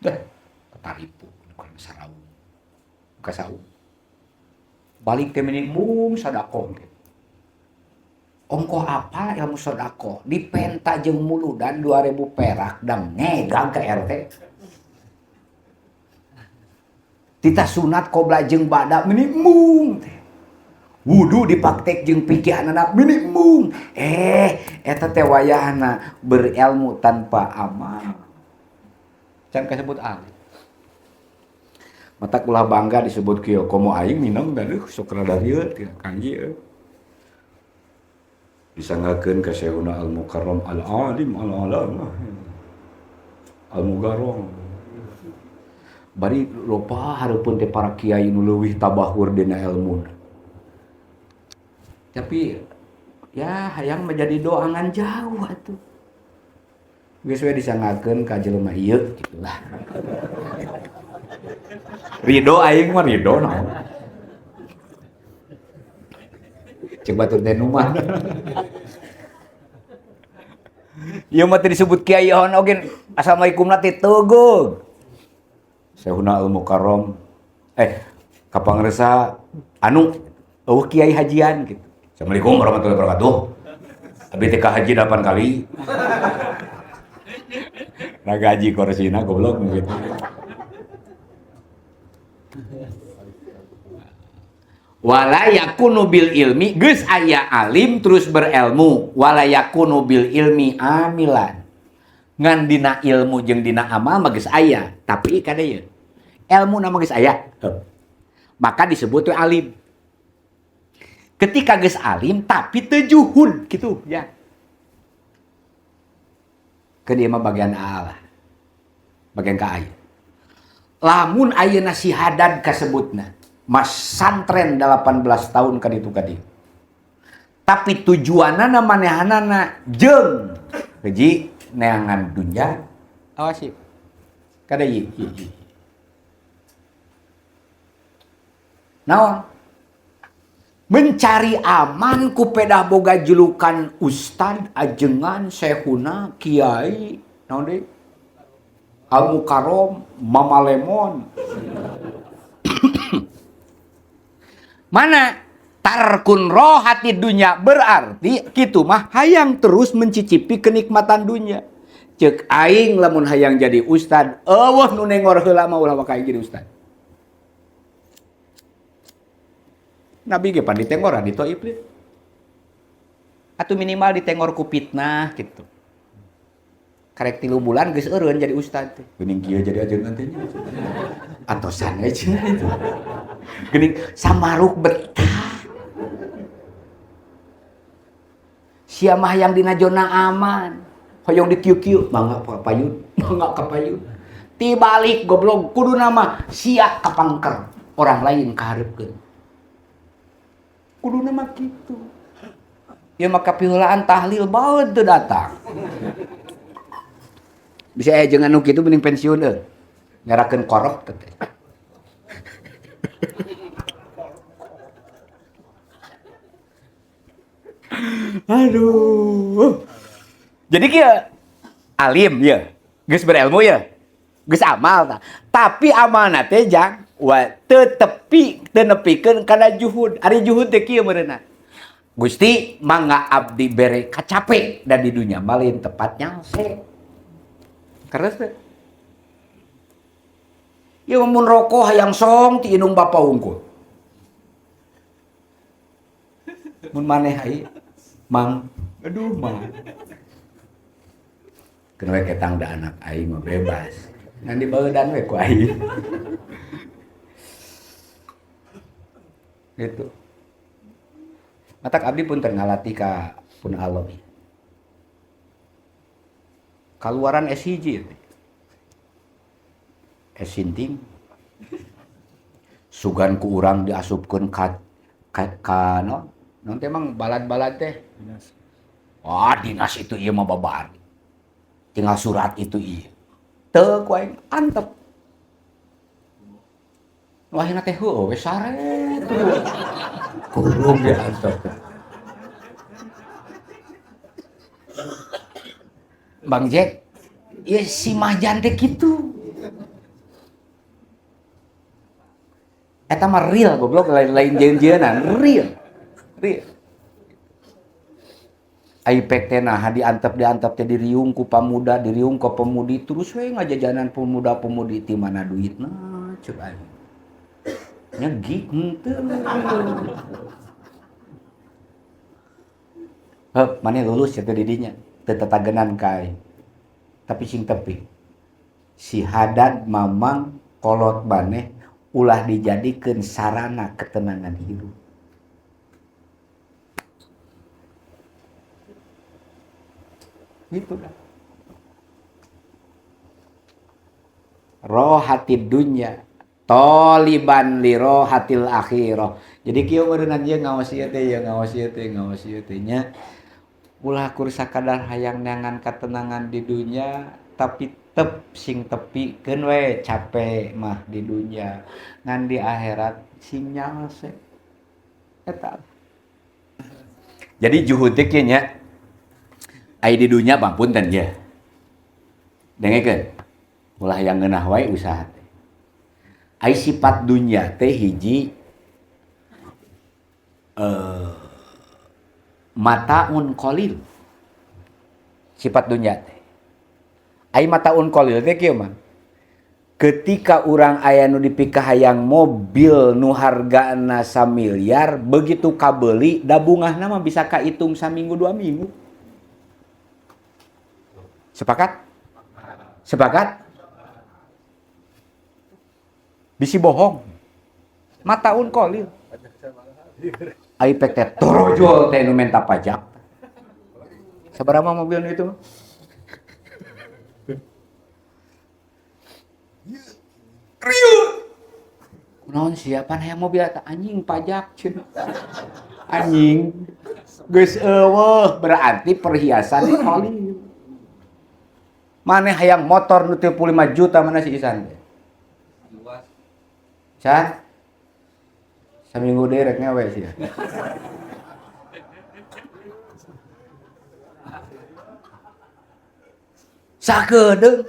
Deh, ketaripu bukan saraung. Bukan saung. Balik teh minimum sedekah gitu. Ongkoh apa ilmu sedekah? Dipenta jeung muludan 2000 perak dan ngegang ke RT. Tita sunat qobla jeung bada minimum teh. Wudu dipraktek jeung pikiranna minimum. Eta teh wayahna berilmu tanpa amal. Can kasebut alim. Matak ulah bangga disebut kieu komo aing minang gaduh sok rada rieu kangge euy. Disanggakeun ka Syekhuna Al-Mukarram Al-Alim Al-Alamah. Al-Mugarram. Bari loba hareupeun teh para kiai nu leuwih tabahur dina elmuna. Tapi ya hayang menjadi doangan jauh atuh. Geus we disanggakeun ka jelema ieu gitulah. Ridho aing mah ridho naon. Cek batur teh nu mah. Ieu mah teu disebut kiai hon oge assalamualaikum na teh tegeug. Syekhuna Al-Mukarram kapangresa anu eueuh kiai hajian gitu. Assalamualaikum warahmatullahi wabarakatuh. Abi teh ka haji 8 kali. Raga haji korsina goblok gitu. Wala yakunu bil ilmi geus aya alim terus berilmu, wala yakunu bil ilmi amilan. Ngan dina ilmu jeung dina amal mah geus aya, tapi kada ieu. Elmu na mah geus aya. Maka disebut we alim. Ketika geus alim tapi teu juhud kitu ya. Ke dia mah bagian A lah. Bagian ka aya. Lamun ayeuna si Hadad kasebutna, mas santren 18 tahun kaditu kadieu. Tapi tujuanana manehanana jeung hiji neangan dunya awas ieu. Kada ieu. Naon? Mencari aman ku pedah boga julukan ustad, ajengan, sehuna, kiai, naon deui? Al-Mukarram, Mama Lemon. Mana tarkun rohati dunya berarti kitu mah hayang terus mencicipi kenikmatan dunya. Ceuk aing lamun hayang jadi ustad, eueuh nu nengor heula mah ulah waka aing jadi ustad. Nabi ge pan ditengoran di Taif. Atau minimal ditengor ku fitnah gitu. Karek 3 bulan geus eureun jadi ustad teh. Geuning kieu jadi ajengan teh nya. Atosan we cenah itu. Geuning samaruk betah. Sia mah yang dina zona aman. Hoyong dikieu-kieu mangga ka payun, mangga ka payun. Tibalik goblok kudu nama sia kapangker, orang lain kaharepkeun. Kudu nama kitu. Ya maka piheulaan tahlil bae teu datang. Bisa aya jeung anu kitu mending pensiun euy. Ngerakeun korok teh. Aduh. Jadi kieu alim ya, geus berilmu ya, geus amal ta. Tapi amalna teh jang wa teu tepi teu nepikeun kana juhud. Ari juhud teh kieu meureunna. Gusti mangga abdi bere kacape dan di dunya malin tepat nyangse. Keres teh. Ieu mun rokok hayang song ti indung bapa unggul. Mun maneh ai mang aduh mang. Keun we ketang da anak aing mah bebas. Ngan dibeudan we ku aing. Gitu. Matak abdi pun ngalatih ka pun Allah. Kaluaran S1 teh. S sinting. Sugan ku urang diasupkeun ka naon? Naon teh emang balad-balad teh? Dinas. Wah, dinas itu ieu mah babar. Tinggal surat itu ieu. Teu ku aing antep. Nu akhirna teh heueuh we sare terus. Kurung diantep. Bang Jack, ya si Mahjan teh kitu. Eta mah real goblok, lain jeung-jeunan, real. Real. Ai pek teh nah diantep-diantep teh diriung ku pamuda, diriung ku pemudi, terus we ngajajanan pemuda-pemudi ti mana duitna ceuk aing. Nyegik henteu. Heup, maneh lulus cenah di dinya, teu tatagenan ka aing. Tapi sing tepi. Si Hadad mamang kolot maneh ulah dijadikeun sarana ketenangan hidup. Gitu dah. Rohatid dunya toliban li rohatil akhirah. Jadi kieu meureunnan ieu ngaos ieu teh, ieu ngaos ieu teh, ngaos ieu teh nya. Ulah kur sakadar hayang neangan katenangan di dunya, tapi tep sing tepikeun we capek mah di dunya, ngan di akhirat sing nyalse. Eta. Jadi juhud teh kieu nya. Ai di dunya bang punten ye. Dengekeun. Ulah yang ngeunah wae usaha teh. Ai sifat dunya teh hiji mataun qalil. Sifat dunya teh. Ai mataun qalil teh kieu mah. Ketika urang aya nu dipikahayang mobil nu hargana samiliar, begitu kabeuli da bungahna mah bisa kaitung saminggu 2 minggu. Sepakat? Sepakat? Bisi bohong. Mataun qalil. Ai pek teh torojol teh nu menta pajak. Sabaraha mobil nu itu mah? Riuh. Kunaon siapan hayang mobil eta anjing pajak cenah. Anjing. Geus eueuh berarti perhiasan qalil. Maneh hayang motor nu 35 juta mana si Isan teh? San? Saminggu deui rek ngewe sia. Sakedeung.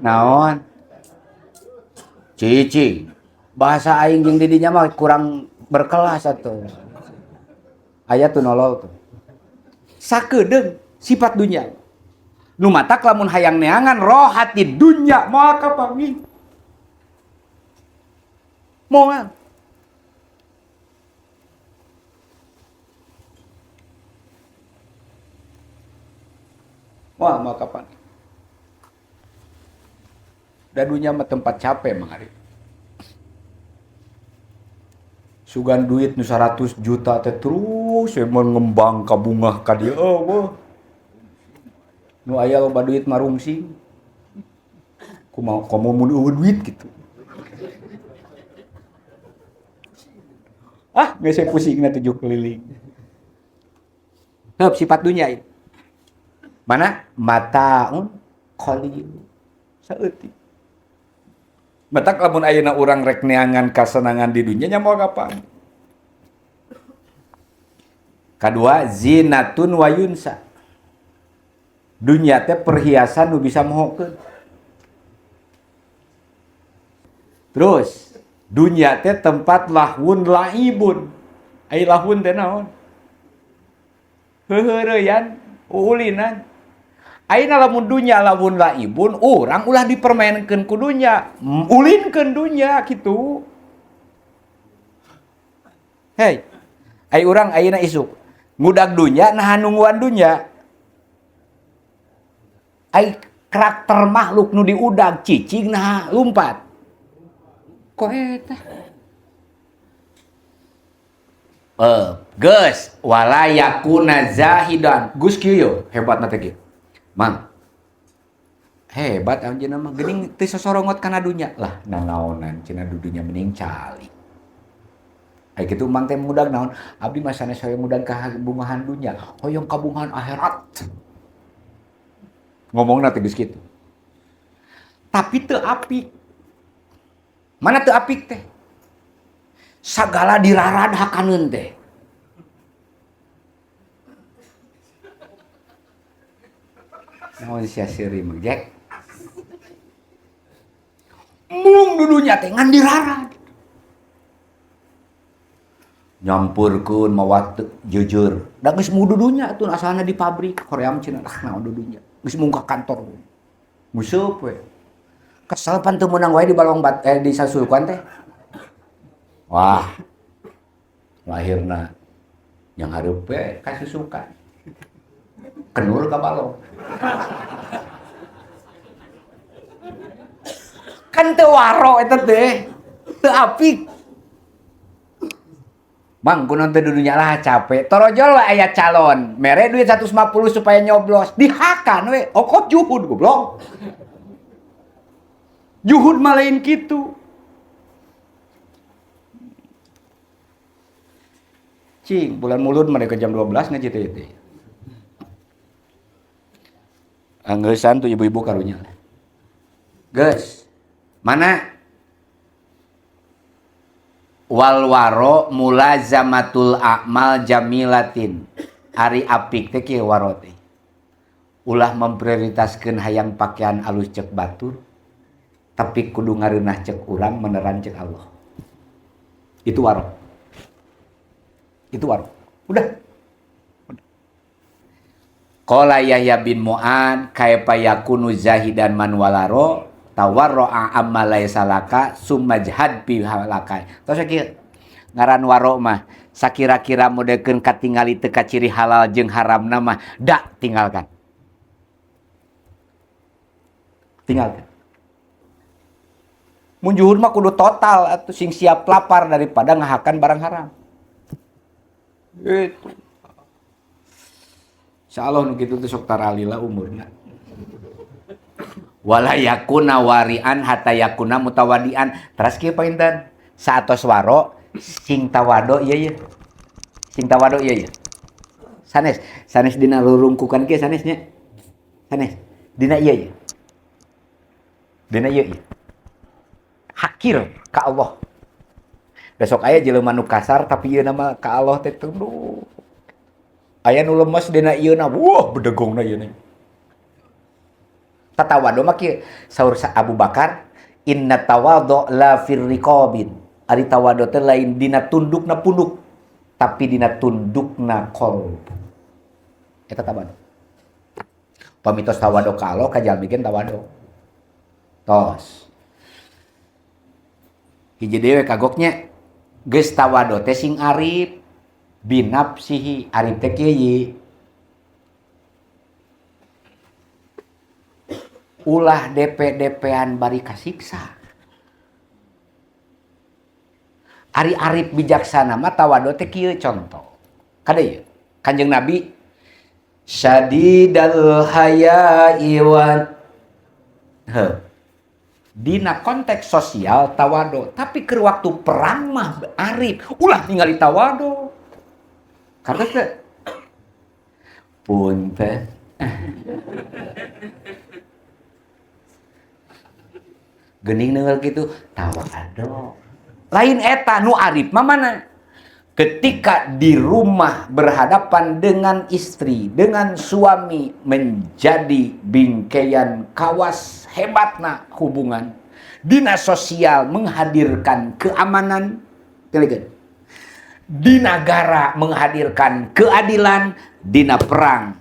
Naon? Cici. Bahasa aing jeung di dinya mah kurang berkelas atuh. Aya tuh nolol tuh. Sakedeung sifat dunya. Nu matak lamun hayang neangan rohat di dunya moal kapanggih. Moal. Wah, moal kapan? Da dunya mah tempat capek Mang Arif. Sugan duit nu 100 juta teh terus we mengembang ka bungah ka dieu eueuh. Nu aya loba duit marungsing. Kumaha komo mun eueuh duit gitu. Ah, geus we pusingna 7 keliling. Heup sifat dunya ieu. Mana? Mataun qalil. Saeutik. Matak lamun ayeuna urang rek neangan kasenangan di dunya nya moal kapan. Kadua zinatun wa yunsa. Dunya teh perhiasan nu bisa mohokeun. Terus dunya teh tempat lahwun laibun. Ai lahwun teh naon? Heuheureyan, uulinan. Ayeuna lamun dunya lahwun laibun, urang ulah dipermainkeun ku dunya, ulinkeun dunya kitu. Hei, ai urang ayeuna isuk ngudag dunya naha nungguan dunya. Ai karakter makhluk nu diudag cicing naha lumpat. Kok eta? Geus wala yakuna zahidan. Geus kieu yo, hebatna teh kieu. Mang. Hebat anjeunna mah geuning teu sosorongot kana dunya. Lah nanaonan cenah dudunya mending calik. Ai kitu mang teh ngudag naon? Abdi mah sanes hoyong ngudag ka bungahan dunya, hoyong kabungahan akhirat. Ngomongna teh geus kitu. Tapi teu apik. Mana teu apik teh? Sagala dirarad hakaneun teh. Naon sia seuri mah, Jack? Mung dudunya teh ngan dirarad. Nyampurkeun mawa jujur. Da geus mung dudunya atuh asalna di pabrik hoream cenah ah naon dudunya. Geus mung ka kantor. Museup we. Kesel pan teu meunang wae di balong bat di sasulkuan teh. Wah. Lahirna yang hareup we kasusukan. Kenur ka balong. Kan teu waro eta teh. Teu apik. Bang, kunaon teu dudunya lah capek. Torojol we aya calon, mere duit 150 supaya nyoblos. Dihakan we, okot juhud goblok. Juhud mah lain kitu. Cing, bulan Mulud mereka jam 12 ngaji teh teh. Anggeusan tuh ibu-ibu karunya. Geus. Mana? Wal waro mulazamatul a'mal jamilatin. Ari apik teh kieu waro teh. Ulah memprioritaskeun hayang pakaian alus cek batur, tapi kudu ngareunah cek urang meneran cek Allah. Itu waro. Itu waro. Udah. Qala Yahya bin Mu'ad kaifa yakunu zahidan man walaro tawarra'a amma laisa laka summa jahad bi halaka. Tos kieu ngaran waro mah sakira-kira modekeun katingali teu kaciri halal jeung haramna mah da tinggalkan. Tinggalkan. Mun juhud mah kudu total atuh sing siap lapar daripada ngahakan barang haram. Itu. Insyaallah nu kitu teh sok taralila umurna. Wala yakuna warian hatta yakuna mutawadian. Teras kieu panginten saatos waro sing tawado ieu ieu. Sing tawado ieu ieu. Sanes, sanes dina rurungkukan kieu sanes nya. Sanes dina ieu ieu. Dina ieu ieu. Hakir ka Allah. Besok aya jelema nu kasar tapi ieu mah ka Allah teh tunduk. Aya nu lemes dina ieu na, wah bedegongna ieu na. Tatawado mah kieu saur Abu Bakar, inna tawadhu la fir riqabin. Ari tawado teh lain dina tundukna punduk, tapi dina tundukna qalb. Eta tawado. Pamitos tawado ka Allah ka jalmi gen tawado. Tos. Hiji deui we kagoknya geus tawado teh sing arif binafsihi, arif teh kieu ye. Ulah DP-DP-an bari kasiksa. Ari arif bijaksana mah tawado teh kieu contoh. Kade ieu? Kanjeng Nabi syadidal haya'i wan. Heuh. Dina konteks sosial tawado, tapi keur waktu perang mah arif, ulah ningali tawado. Karena teh punten. Geuning neunggeul kitu tawado. Lain eta nu arif mah mana? Ketika di rumah berhadapan dengan istri, dengan suami, menjadi bingkaian kawas hebatna hubungan. Dina sosial menghadirkan keamanan, di negara menghadirkan keadilan, dina perang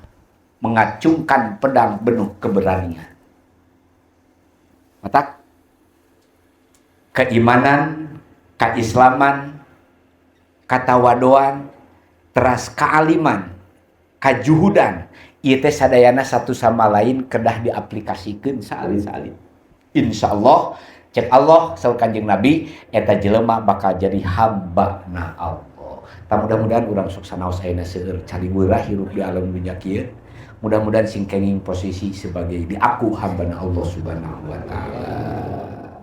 mengacungkan pedang penuh keberanian. Matak keimanan, keislaman, katawadoan, teras kealiman, kajuhudan, ieu teh sadayana satu sama lain kedah diaplikasikeun saalit-saalit. Insyaallah cek Allah saur Kanjeng Nabi eta jelema bakal jadi hamba na Allah. Tah mudah-mudahan urang sok sanaos ayeuna seueur caliweurah hirup di alam dunya kieu. Mudah-mudahan sing kenging posisi sebagai diaku hamba na Allah Subhanahu wa taala.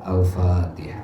Al-Fatihah.